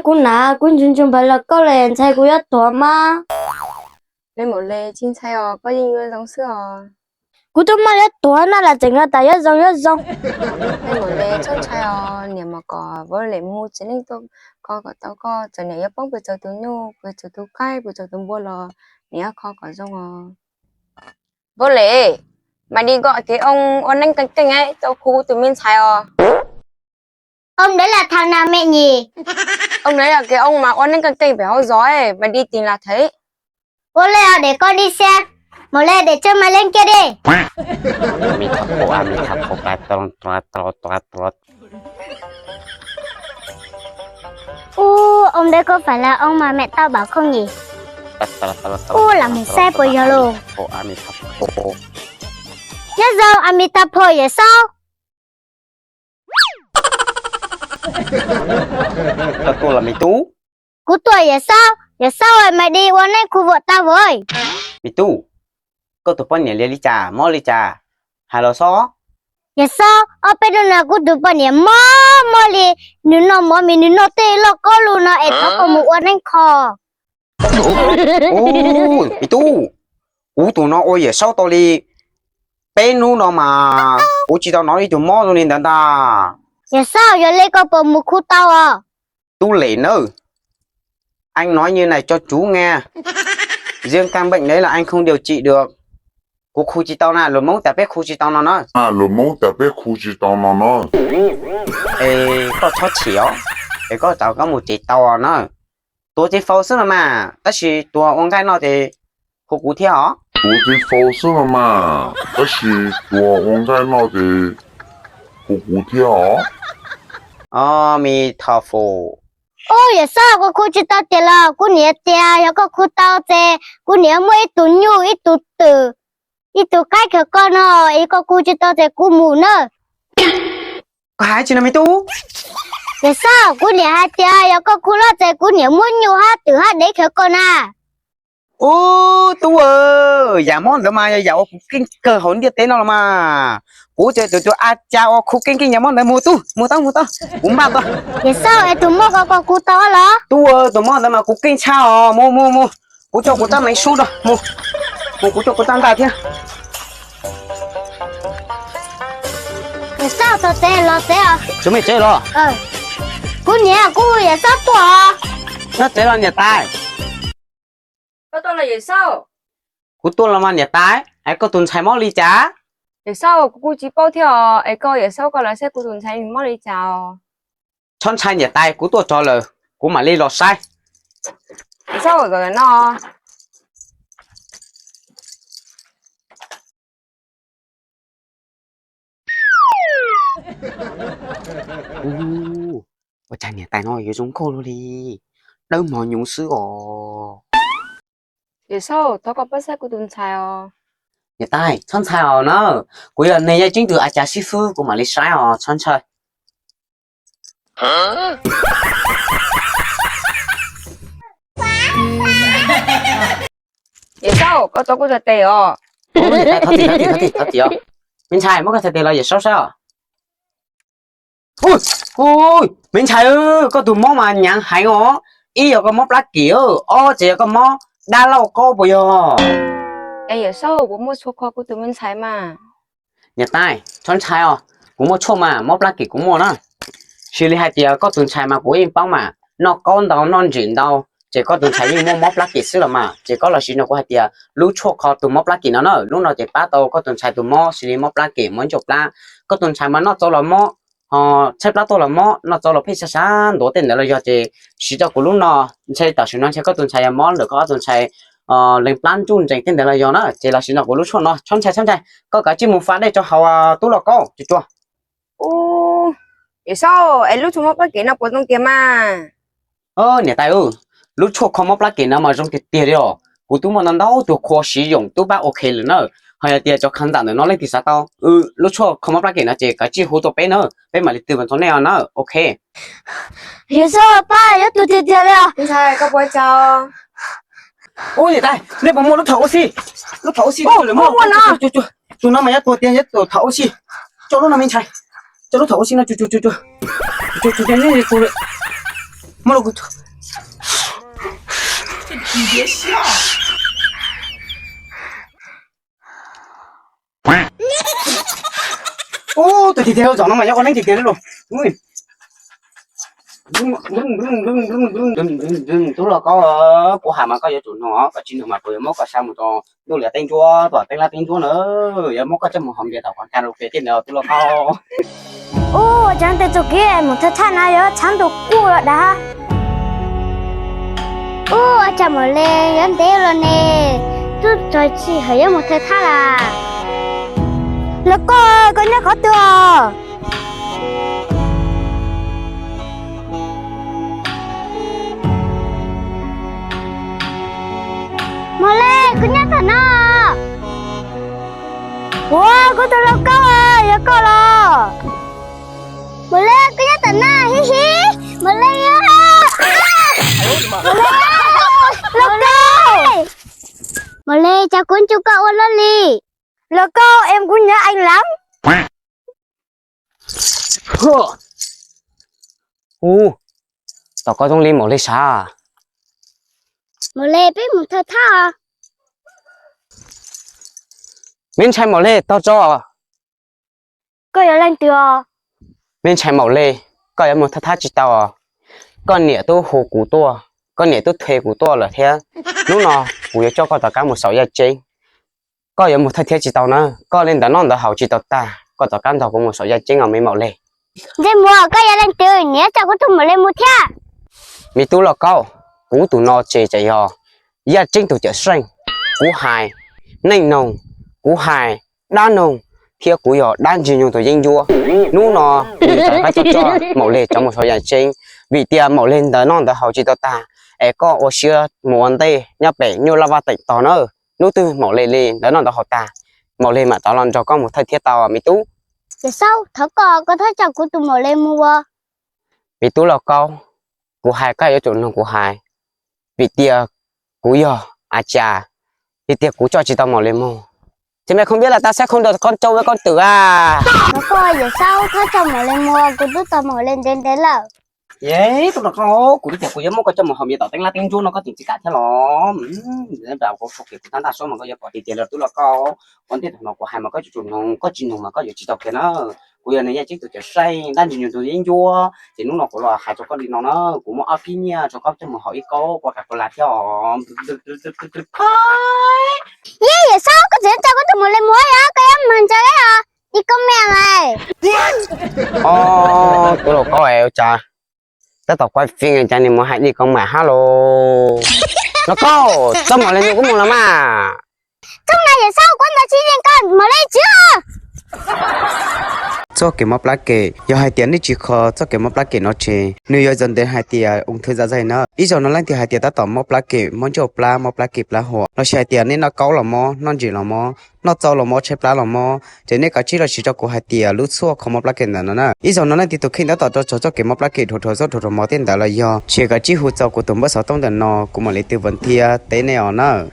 Kuv hnav kuv ntsuag ntsuag npaum li koj los ntshai kuv yuav tuag mas. Li Maum Lis, tsis ntshai os, koj yeej yuav zoo xwb os. Kuv twb muaj yuav tuag na los tseem hais tias yuav zoo yuav zoo. Li Maum Lis, txhob ntshai os, niam mam kom Vaub Lis mus txiv neej tuaj kho kom tau koj, txawm niam yuav poob pes tsawg tus nyuj, pes tsawg tus qaib, pes tsawg tus npua los niam yuav kho kom zoo os. Vaub Lis, mam li kom kev oo ua neej keej keej tau kuv tus me ntxhais os. Ông đấy là thằng nào mẹ nhỉ? Ông đấy là cái ông mà ua neej keej keej pem hauv zos, mày đi tìm là thấy. Ua li, để con đi xem. Maum Lis, để cho mày lên kia đi. Ú, ông đấy có phải là ông mà mẹ tao bảo không nhỉ? Ú, làm mình sai bây giờ luôn. Nyob zoo, Amitabh Bachchan. Koj tuaj los me tub? Kuv tuaj, Yawm Saub. Yawm Saub, mày đi ua neb khu vua tao với. Me tub, koj tus poj niam li li cas, mob li cas, hais los sob. Yawm Saub, ob peb hnub no kuv tus poj niam mob mob li, nws noj mov mis nws noj tej loj kob lug no es thov koj mus ua neeb kho. Ub, me tub, kuv tus no ua Yawm Saub tau li peb hnub no mas kuv tsis tau hnov ib tug mob zoo li ntawd ntag. Yawm Saub, yog li koj puas mus khu tau os? Tub Lem nawb, anh nói như này cho chú nghe. Riêng căn bệnh đấy là anh không điều trị được. Kuv khu tsis tau na, luag Hmoob tas peb khu tsis tau no na. Luag Hmoob tas peb khu tsis tau no na. Es koj txhob chim os, es koj tau koj mus tsev tau na. Tuav tsev faus xwb no mas, tab sis tuag ua nqaij noj ces hu kuv thiab os. Tuav tsev faus xwb no mas, tab sis tuag ua nqaij noj ces hu kuv thiab os. Os, me tho fus. Ub, Yawm Saub, koj khu tsis tau tiag los? Kuv niam tias yog koj khu tau ces kuv niam muaj ib tug nyuj, ib tug twm, ib tug qaib khaws koj no, es koj khu tsis tau ces kuv mus na. Koj hais tsi no me tub? Yawm Saub, kuv niam hais tias yog koj khu loj ces kuv niam muab nyuj hab twm hab dev khaws koj na. Ub, tub aw, yam mob ntawd mas yog yam uas kub keej kawg hauv ntiaj teb no los mas. Kuv ces tus tus a cas uas kub keej keej yam mob ntawd. Mus tub, mus tau, mus tau, kuv npaj tau. Yawm Saub, es tus mob ko koj khu tau los? Tub aw, tus mob ntawd mas kub keej tshaj os. Mus, mus, mus, kuv coj kuv rab meev sub rau. Mus, mus, kuv coj kuv rab ntaj thiab. Yawm Saub, txog tsev los tsev os. Tsis muaj tsev los? Kuv niam, kuv hu Yawm Saub tuaj os. Txog tsev los niam tais? Koj tuaj los Yawm Saub? Kuv tuaj los mas niam tais, es koj tus ntxhais mob li cas? Yawm Saub, kuv kuj tsis paub thiab os, es koj Yawm Saub koj los saib kuv tus ntxhais mob li cas os. Txhob ntshai niam tais, kuv tuaj txog lawm, kuv mam li los saib. Yawm Saub, zaum no. Ua cas niam tais no yuav zoo nkauj luaj li, dawb mos nyoov xwb os. Yawm Saub, thov koj pab saib kuv tus ntxhais os. Niam tais, txhob ntshai os na, kuv yog neeg yaj ceeb tug a cas sib fwb, kuv mam li saib os, txhob ntshai. Yawm Saub, koj tuav kuv txhais tes os. Thov txim, thov txim, thov txim, thov txim os. Me ntxhais, muab koj txhais tes los Yawm Saub saib os. Ui, ui, me ntxhais, koj tus mob mas hnyav heev os. Ib yog koj mob plab kem, ob ces yog koj mob dab lauj kaub puas yog? Es Yawm Saub, kuv muaj tshuaj kho kuv tus me ntxhais mas. Niam tais, txhob ntshai os, kuv muaj tshuaj mas, mob plab kem kuv muaj na. Xws li hais tias koj tus ntxhais mas kuv yeej paub mas, noj kaub ntau noj ntsim ntau, ces koj tus ntxhais yeej muaj mob plab kem xwb los mas. Ces koj los sim nrog kuv hais tias lub tshuaj kho tus mob plab kem no na, lub no ces pab tau koj tus ntxhais tus mob xws li mob plab kem, mob ntsaum plab. Koj tus ntxhais mas noj txaus los mob, ho tshaib plab tuaj los mob, noj txaus los pheej sab sab ntuav tej ntawd los yog ces siv rau kuv lub no, ntshe tam sim no ntshe koj tus ntxhais yog mob ntawm koj ob tus ntxhais lees plab ntsuj ntsees tej ntawd los yog na, ces los sim nrog kuv lub tshuaj no, txhob ntshai txhob ntshai. Koj kav tsij mus fa dej rau hauv tub lauj kaub tsuag tsuag. Ub, Yawm Saub, es lub tshuaj mob plab kem no puas zoo tiag mas? Niam tais, lub tshuaj kho mob plab kem no mas zoo tiag tiag li os. Kuv twb muaj ntau ntau tus khua siv yoom twb pab ok lawm na. Ho yog tias cov khav ntawm ntawm no leej twg xav tau lub tshuaj kho mob plab kem no ces kav tsij hu rau peb na, peb mam li twb mus rau nej os na. Ok. Yawm Saub, pab yuav tu tiag tiag li os. Ntxhais, koj puas tsaug? Ub, niam tais, nej puas muaj lub thawv ua si? Lub thawv ua si, tus no mas yuav tuag tiag, yuav tuag thawv ua si. Coj lub no me ntxhais, coj lub thawv ua si no tsuag tsuag tsuag tsuag. Muab rau kuv. Ub, tus tiag tiag zom no mas yog ua neeb tiag tiag li los. Tub Lauj Kaub, kuv hais mas koj yuav tsum mloog os, koj tsis mloog mas kuv yuav muab koj xa mus rau ntuj liaj teb ntsuab, tom teeb lab teeb ntsuab na, yuav muab koj coj mus haus npias tom karaoke tej ntawd tub Lauj Kaub. Ub, ua cas tej txuj kev mus thawj thaj no yuav tshav ntuj kuj los dav. Ub, ua cas Maum Lis yuav ntev los ne, twb txog sij hawm yuav mus thawj thaj lawm. Lauj Kaub, koj nyob qhov twg os? Maum Lis, kuv nyob tom no. Ua, kuv tus Lauj Kaub, yog koj los? Maum Lis, kuv nyob tom no, hib hib. Maum Lis, Lauj Kaub. Maum Lis, cas kuv ntsib koj ua luaj li. Lauj Kaub, em, kuv nhớ anh lắm. Ub, tom koj zoo li Maum Lis sav. Maum Lis, peb mus thawj thaj. Me ntxhais Maum Lis, taug tso. Koj yog leej twg os? Me ntxhais Maum Lis, koj yuav mus thawj thaj tsis tau os. Koj niam twb hu kuv tuaj, koj niam twb thuê kuv tuaj lawm thiab. Hnub no kuv yuav coj koj rov qab mus saum yaj ceeb. Koj yuav mus thawj thiab tsis tau na, koj li ntawd noj ntawd haus tsis tau tag, koj rov qab nrog kuv mus saum yaj ceeb os me Maum Lis. Ntsej muag, koj yog leej twg, niam coj kuv tus Maum Lis mus thiab? Me tub Lauj Kaub, kuv tus no ces tseem yog yaj ceeb tus cawm seej. Kuv hais neej noog, kuv hais dab noog, thiab kuv yog dab ntsis nyoog tus yeeb ncuab. Hnub no kuv rov qab coj coj Maum Lis coj mus saum yaj ceeb, vim tias Maum Lis ntawd noj ntawd haus tsis tau tag, es koj ua siab mus ua ntej nyob pem nyuj laj vaj teem tog na. Hnub twg Maum Lis li ntawd noj ntawd haus tag, Maum Lis mam rov los nrog koj mus thawj thiab tau me tub. Yawm Saub, thov koj, koj txhob coj kuv tus Maum Lis mus ua. Me tub Lauj Kaub, kuv hais koj yuav tsum mloog kuv hais, vim tias kuv yog a cas, vim tias kuv coj tsis tau Maum Lis mus. Ces me không biết là ta sẽ không được con trâu với con tử à. Thov koj Yawm Saub, txhob coj Maum Lis mus, kuv twb tos Maum Lis ntev ntev lawm. Tub Lauj Kaub, kuv twb tias kuv yuav muab koj coj mus haus npias tom teeb lab teeb ntsuab no koj tseem tsis kam thiab los? Kuv sau kev kuv tab ntaj suab mas koj yuav pom tiag tiag li Tub Lauj Kaub. Ua ntej thaum no kuv hais mas koj yuav tsum mloog, koj tsis mloog mas koj yuav tsis tau kev na. Kuv yog nws yaj ceeb tus cawm seej, dab ntsis nyoog tus yeeb ncuab, ces hnub no kuv los hais rau koj li no na, kuv muab ob kib nyiaj rau koj coj mus haus ib kaub Coca-Cola thiab os. Yej, Yawm Saub, koj tseem tso koj tus Maum Lis mus yog koj yuav mag ntsa os, ib kaub me lawm. Ob, Tub Lauj Kaub, ua cas tab tom kuaj fij cas nws mus hais li ko mam hab los. Lauj Kaub, txoj Maum Lis nws kuj mus los mas. Txoj na Yawm Saub, kuv ntawd tsis yeej koj Maum Lis tsis. Txoj kev mob plab kem, yog hais tias nej tsis kho txoj kev mob plab kem no ces nws yuav zoo ntev hais tias ung thư dạ dày na. Ib zaug no leej twg hais tias tab tom mob plab kem, mob ncauj plab, mob plab kem plab huam, los sis hais tias nej noj kaub los mob, noj ntses los mob, noj txau los mob, tshaib plab los mob, ces nej kav tsij los sis rau kuv hais tias lub tshuaj kho mob plab kem ntawm no na. Ib zaug no leej twg tus kheej tab tom rau txog txoj kev mob plab kem dhuav dhuav xub dhuav dhuav mov tej ntawd los yog ces kav tsij hu txog kuv tus npawb xov tooj ntawm no, kuv mam li tư vấn thiab teb nej os na.